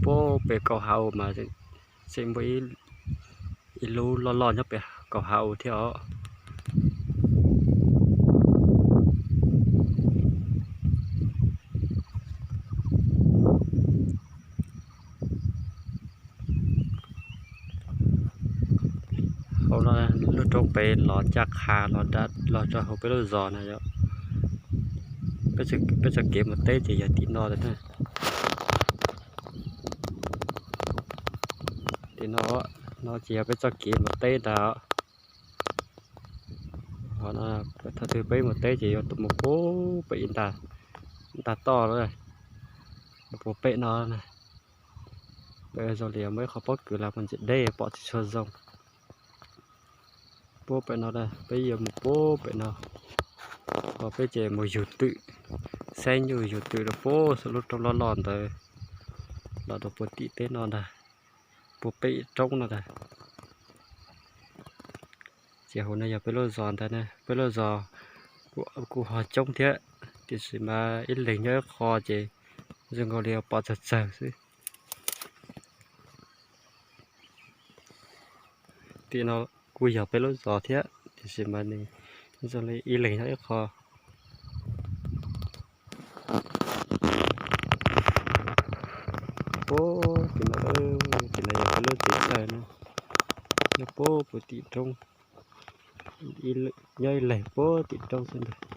Puag pem kaum hav mas tseem muaj ib lub loj loj nyob pem kaum hav thiab os. Hauv no lub roob pem los caj qha los rau hauv peb lub zos na yom. Peb txoj kev mus teb ces yog tim no na. Tim no, no ces yog peb txoj kev mus teb ntag. Thaum twg peb mus teb ces yuav mus puag pem ib ntag toj lawm, mus puag pem no na. Peb zoo li muaj ib qho pob kws los mus ntsia deb pom tsis tshua zoo. Puag pem no, peb yuav mus puag pem no, ho peb ces mus yug twm, xeeb nyuj yug twm rau puag saum lub roob loj loj ntawd los rau puag tim teb no ntag, puag pem roob no ntag. Ces hauv no yog peb lub zos ntag na, peb lub zos kuj ho coob thiab, tiam sis mas ib leeg nyob ib qho ces zoo nkaus li pom tsawg tsawg xwb. Tim no kuj yog peb lub zos thiab tiam sis mas nws zoo li ib leeg nyob ib qho. Puag tim no, tim no yog peb lub tsev tawg na, nyob puag puag tim roob, nyob ib leeg puag tim roob xwb ntag.